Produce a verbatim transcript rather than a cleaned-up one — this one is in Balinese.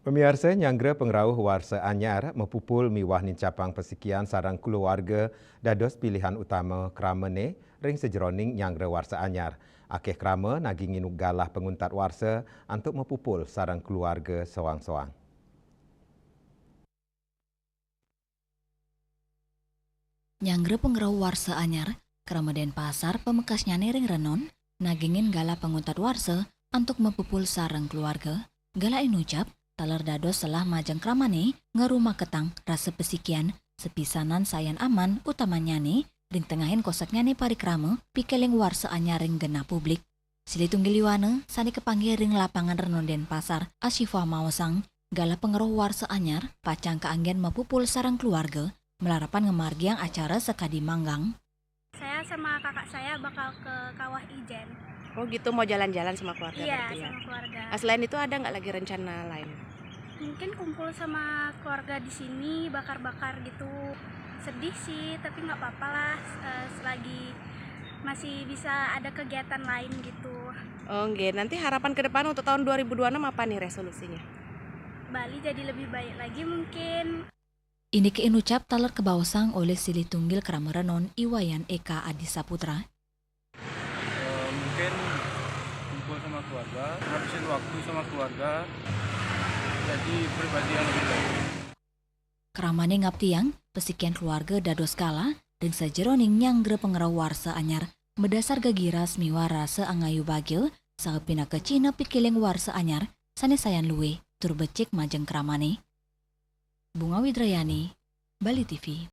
Pamiarsa, nyanggra pangrauh warsa anyar mapupul miwah nincapang pasikian sareng kulawarga dados pilihan utama kramane ring sajeroning nyanggra warsa anyar. Akeh krama nagingin galah panguntat warsa antuk mapupul sareng kulawarga soang-soang. Nyanggra pangrauh warsa anyar, krama Denpasar pamekasnyane ring Renon, nagingin galah panguntat warsa antuk mapupul sareng kulawarga. Galah inucap taler dados selah majeng kramane ngrumaketang rasa pasikian sapisanan sayan aman utamanyane ring tengahin koseknyane parikrama pikiling warsa anyar ring genah publik. Silih tunggil yowana sane kapanggih ring lapangan Renon Denpasar, Asyifa maosang, galah pangrauh warsa anyar pacang kaanggen mapupul sareng kulawarga, malarapan ngamargiang acara sakadi manggang. Saya sama kakak saya bakal ke Kawah Ijen. Oh gitu, mau jalan-jalan sama keluarga? Iya, berarti ya, sama keluarga. Nah, selain itu ada nggak lagi rencana lain? Mungkin kumpul sama keluarga di sini, bakar-bakar gitu. Sedih sih, tapi nggak apa-apa lah, eh, selagi masih bisa ada kegiatan lain gitu. Oh, nggih. Nanti harapan ke depan untuk tahun dua ribu dua enam apa nih resolusinya? Bali jadi lebih baik lagi mungkin. Indike inucap taler kabaosang olih silih tunggil krama Renon, I Wayan Eka Adi Saputra. Eh, mungkin kumpul sama keluarga, ngabisin waktu sama keluarga, jadi pribadi yang lebih baik. Kramane ngaptiang pasikian kulawarga dados galah ring sajeroning nyanggra pangrauh warsa anyar madasar gegiras miwah rasa angayu bagia saha pinaka cihna pikiling warsa anyar sane sayan luih tur becik majeng kramane. Bunga Widrayani, Bali T V.